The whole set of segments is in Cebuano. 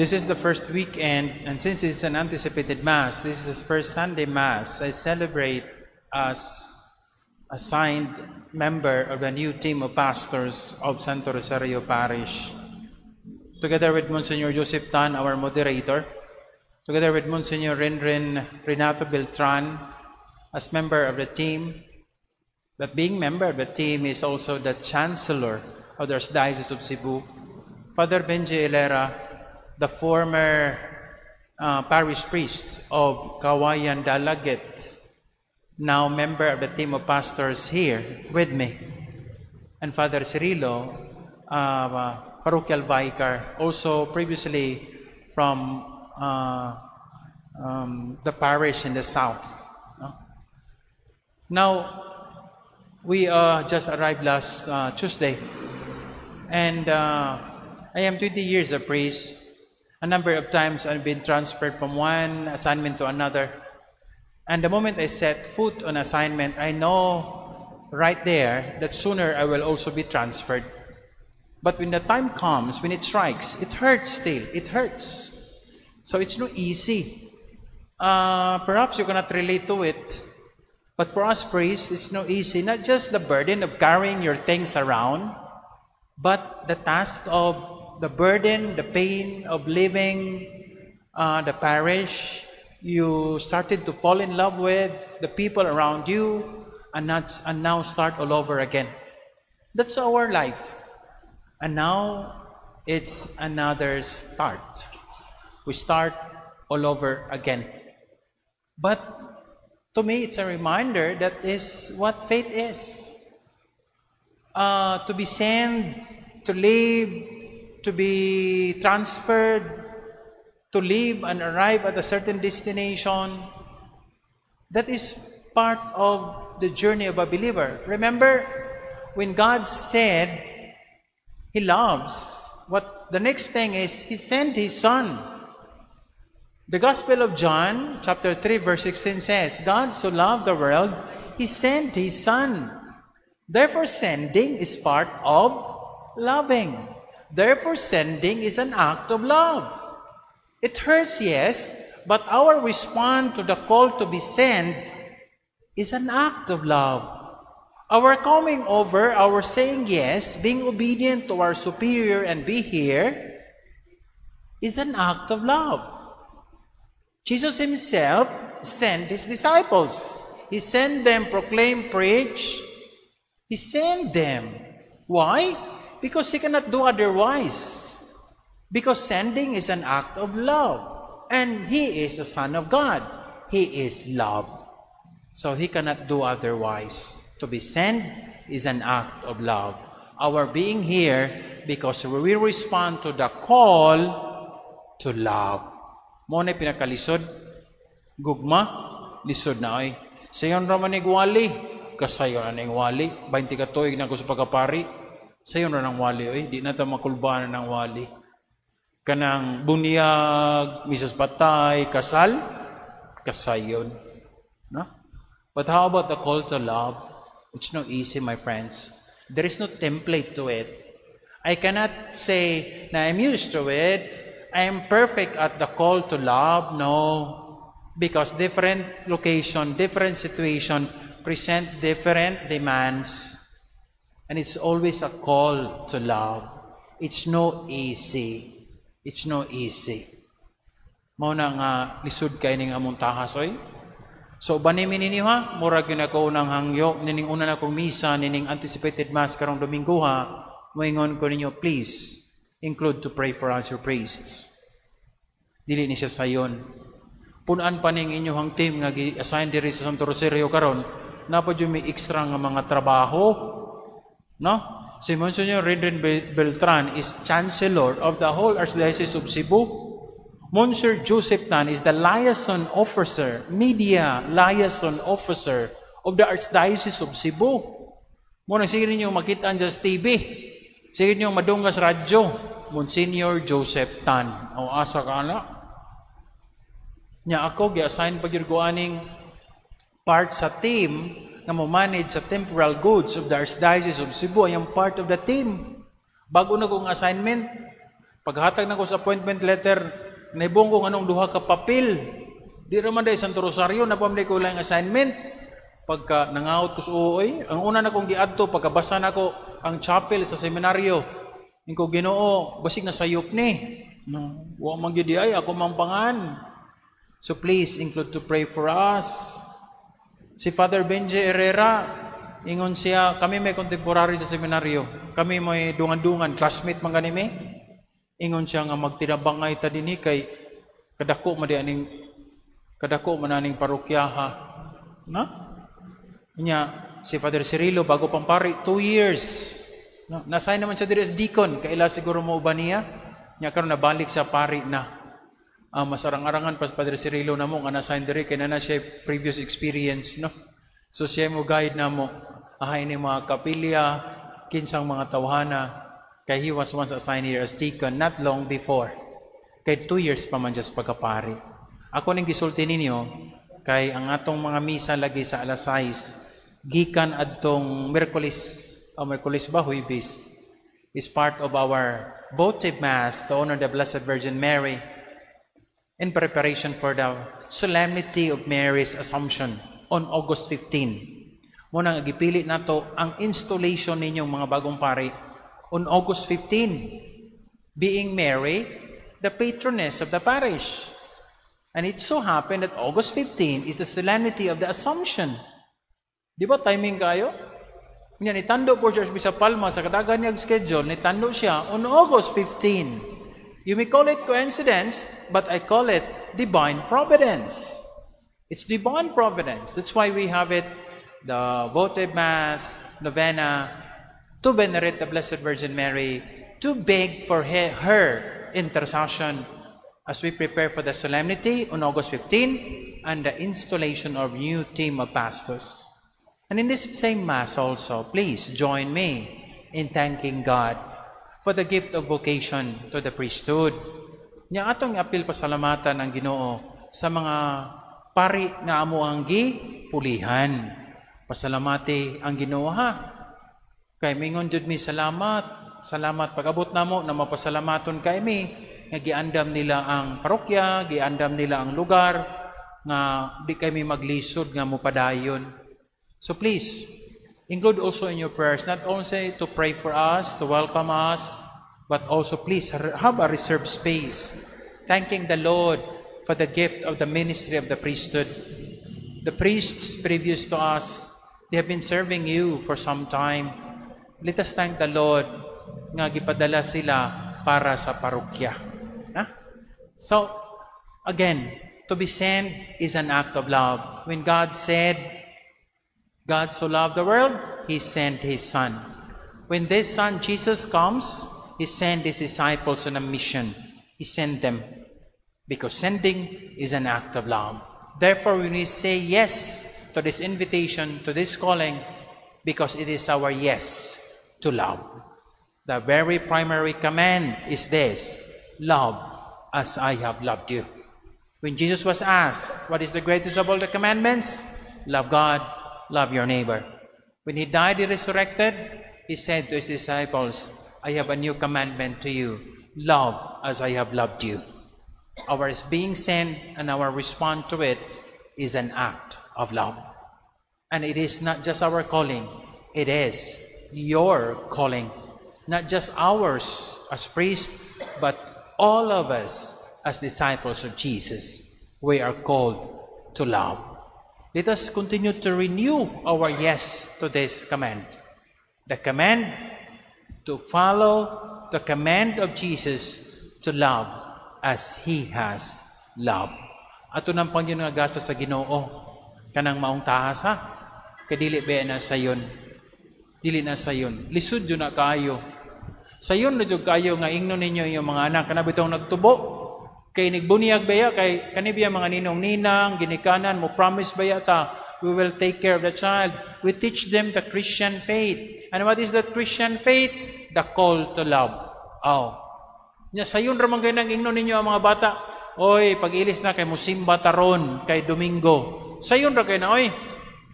This is the first weekend, and since it's an anticipated Mass, this is the first Sunday Mass I celebrate as assigned member of the new team of pastors of Santo Rosario Parish. Together with Monsignor Joseph Tan, our moderator, together with Monsignor Renren Renato Beltran, as member of the team, but being member of the team is also the Chancellor of the Archdiocese of Cebu, Father Benji Elera, the former parish priest of Kawayan Dalaget, now member of the team of pastors here with me, and Father Cirilo, parochial vicar, also previously from the parish in the south. No? Now, we just arrived last Tuesday, and I am 20 years a priest. A number of times I've been transferred from one assignment to another. And the moment I set foot on assignment, I know right there that sooner I will also be transferred. But when the time comes, when it strikes, it hurts still. It hurts. So it's not easy. Perhaps you cannot relate to it. But for us priests, it's not easy. Not just the burden of carrying your things around, but the task of the burden, the pain of leaving the parish you started to fall in love with, the people around you, and, not, and now start all over again. That's our life. And now it's another start. We start all over again. But to me, it's a reminder that is what faith is. To be sent, to leave, to be transferred, to leave and arrive at a certain destination. That is part of the journey of a believer. Remember, when God said He loves, what the next thing is, He sent His Son. The Gospel of John, chapter 3, verse 16 says, "God so loved the world, He sent His Son." Therefore, sending is part of loving. Therefore, sending is an act of love. It hurts, yes, but our response to the call to be sent is an act of love. Our coming over, our saying yes, being obedient to our superior and be here, is an act of love. Jesus himself sent his disciples. He sent them proclaim, preach. He sent them. Why? Because he cannot do otherwise. Because sending is an act of love. And he is a son of God. He is love. So he cannot do otherwise. To be sent is an act of love. Our being here because we respond to the call to love. Mao na pinakalisod. Gugma, lisod na ay. Sayon ra man wali. Kasayon na ning wali. 20 ka tuig na ko sa pagkapari. Sayon ra nang wali oy. Di na ta makulbaan ng wali. Kanang bunyag, misas patay, kasal, kasayon. No? But how about the call to love? It's not easy, my friends. There is no template to it. I cannot say na I'm used to it. I am perfect at the call to love. No. Because different location, different situation present different demands. And it's always a call to love. It's no easy. It's no easy. Mao na nga lisod kay ning among tahas oy. So bani mi ninyo ha, murag gyud ako unang hangyo nining una na kong misa nining anticipated Mass karong Domingo ha. Moingon ko ninyo, please include to pray for us, your priests. Dili ni siya sayon. Punan pa ning inyong team nga gi-assign diri sa Santo Rosario karon, naa pa may extra nga mga trabaho. No? Si Monsignor Renren Beltran is Chancellor of the whole Archdiocese of Cebu. Monsignor Joseph Tan is the liaison officer, media liaison officer of the Archdiocese of Cebu. Mao na sige ninyo makita sa TV. Sige ninyo madungga sa radyo. Monsignor Joseph Tan. O asa ka na? Nya ako gi-assign pa gyud ko aning part sa team nga mo manage sa temporal goods of the Archdiocese of Cebu. I am part of the team. Bago na kong assignment. Paghatag nako sa appointment letter, nahibong ko nganong duha ka papel. Di raman diay Santo Rosario, naa pa man ko lang assignment. Pagka nangawat ko sa uoy, ang una na kong giadto, pagkabasa nako ang chapel sa seminaryo. Ingon ko, "Ginoo, basig na sayop ni. No, wa man gyud ay ako mampangan." So please include to pray for us. Si Father Benji Herrera, ingon siya, kami may contemporary sa seminaryo. Kami may dungan-dungan, classmate man gani mi. Ingon siya nga magtinabangay ta dinhi kay kadako man aning parokya ha. Na? Nya si Father Cirilo, bago pang pari, 2 years. No, na-assign naman siya diri as deacon, kaila siguro mo uban niya. Nya karon nabalik sa pari na. Mas arang-arangan pa sa Padre Cirilo namo nga na-assign diri kay na siya previous experience, no. So siya mo guide namo ahay ni mga kapilya, kinsang mga tawhana, kay he was once assigned here as deacon not long before. Kay 2 years pa man siya sa pagkapari. Ako ning gisulti ninyo kay ang atong mga misa lagi sa alas 6 gikan adtong Miyerkules o Miyerkules ba, Huwebes, is part of our votive Mass to honor the Blessed Virgin Mary in preparation for the solemnity of Mary's Assumption on August 15. Mao nang gipili nato ang installation ninyong mga bagong pari on August 15, being Mary the patroness of the parish. And it so happened that August 15 is the solemnity of the Assumption. Di ba timing kayo? Nya nitando po Church sa Palma sa kadagan niyang schedule, nitando siya on August 15. You may call it coincidence, but I call it divine providence. It's divine providence. That's why we have it, the votive Mass, novena, to venerate the Blessed Virgin Mary, to beg for her intercession as we prepare for the solemnity on August 15 and the installation of new team of pastors. And in this same Mass also, please join me in thanking God for the gift of vocation to the priesthood. Nya atong apil pasalamatan ang Ginoo sa mga pari nga amo ang gipulihan. Pasalamati ang Ginoo ha. Kay mingon jud mi, "Salamat. Salamat pag-abot namo na mapasalamaton kay mi nga giandam nila ang parokya, giandam nila ang lugar nga di kami maglisod nga mopadayon." So please, include also in your prayers, not only to pray for us, to welcome us, but also please have a reserved space, thanking the Lord for the gift of the ministry of the priesthood. The priests previous to us, they have been serving you for some time. Let us thank the Lord nga gipadala sila para sa parokya. Ha? So, again, to be sent is an act of love. When God said, God so loved the world, He sent His Son. When this Son, Jesus, comes, He sent His disciples on a mission. He sent them because sending is an act of love. Therefore, when we say yes to this invitation, to this calling, because it is our yes to love. The very primary command is this: "Love as I have loved you." When Jesus was asked, "What is the greatest of all the commandments?" "Love God, love your neighbor." When he died and resurrected, he said to his disciples, "I have a new commandment to you: Love as I have loved you." Our being sent and our response to it is an act of love. And it is not just our calling, it is your calling. Not just ours as priests, but all of us as disciples of Jesus. We are called to love. Let us continue to renew our yes to this command. The command to follow the command of Jesus to love as He has loved. Ato nang pangyoon nga gasa sa Ginoo kanang maong tahas ha. Kay dili ba na sayon. Dili na sayon. Lisod jud na kaayo. Sayon na jud kaayo nga ingnon ninyo inyong mga anak kana bitong nagtubo. Kay nigbunyag baya kay kani biya mga ninong ninang ginikanan mo promise baya ta, "We will take care of the child." We teach them the Christian faith. And what is that Christian faith? The call to love. Oh. Nya sayon ra man kay nang ingnon ninyo ang mga bata. "Oy, pag-ilis na kay musimba taron kay Domingo." Sayon ra kay na, oy.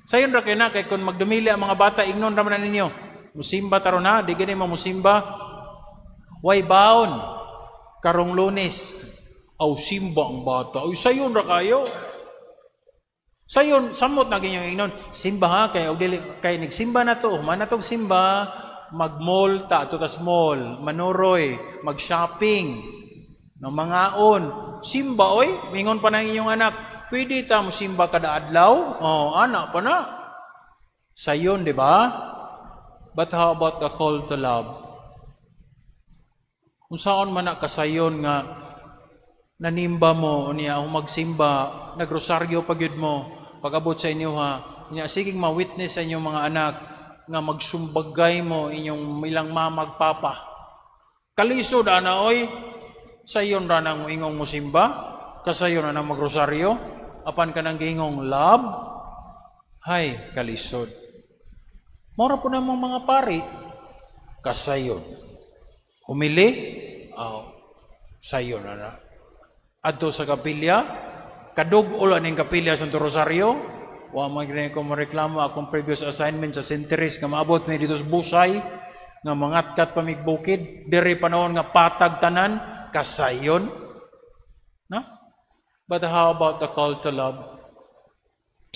Sayon ra kay na kay kung magdumili ang mga bata, ingnon ra man na ninyo. "Musimba taron ha, di gani mo musimba." Way baon. Karong Lunes, aw, simba ang bata. Uy, sayon ra kayo. Sayon, samot na inyong ingnon. Simba ha, kay og dili kay nagsimba na to, human na tog simba, mag-mall ta to tas mall, manuroy, mag-shopping, no mangaon. Simba oy, mingon pa nang inyong anak, "Pwede ta mo simba kada adlaw?" Oh, ana pa na. Sayon, di ba? But how about the call to love? Kung saan man na kasayon nga nanimba mo niya o magsimba, nagrosaryo pa gyud mo, pag-abot sa inyo ha, niya siging ma-witness sa inyong mga anak nga magsumbagay mo inyong ilang mama ug papa. Kalisod ana oy, sayon ra nang ingong musimba, kasayon na nang magrosaryo, apan kanang giingong love, hay kalisod. Mora po namang mga pari, kasayon. Humili, oh, sayon na na. Adto sa kapilya, kadug-ol aning kapilya sa Santo Rosario, wa man gani ko mareklamo akong previous assignment sa St. Therese nga maabot mi dito sa Busay, nga mangatkat pa mig bukid, diri panahon nga patag tanan, kasayon. No? But how about the call to love?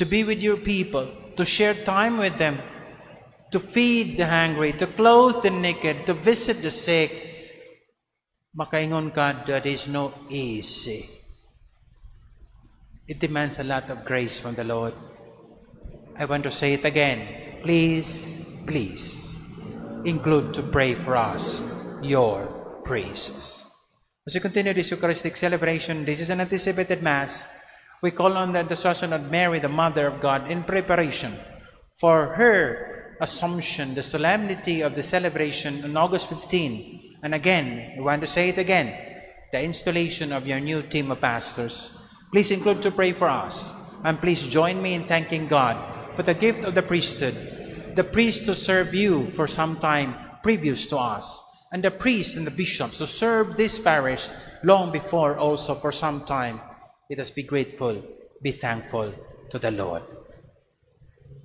To be with your people, to share time with them, to feed the hungry, to clothe the naked, to visit the sick. Makaingon ka, that is no easy. It demands a lot of grace from the Lord. I want to say it again. Please, please, include to pray for us, your priests. As we continue this Eucharistic celebration, this is an anticipated Mass. We call on the intercession of Mary, the Mother of God, in preparation for her Assumption, the solemnity of the celebration on August 15. And again, we want to say it again, the installation of your new team of pastors. Please include to pray for us. And please join me in thanking God for the gift of the priesthood, the priests to serve you for some time previous to us, and the priests and the bishops who served this parish long before also for some time. Let us be grateful, be thankful to the Lord.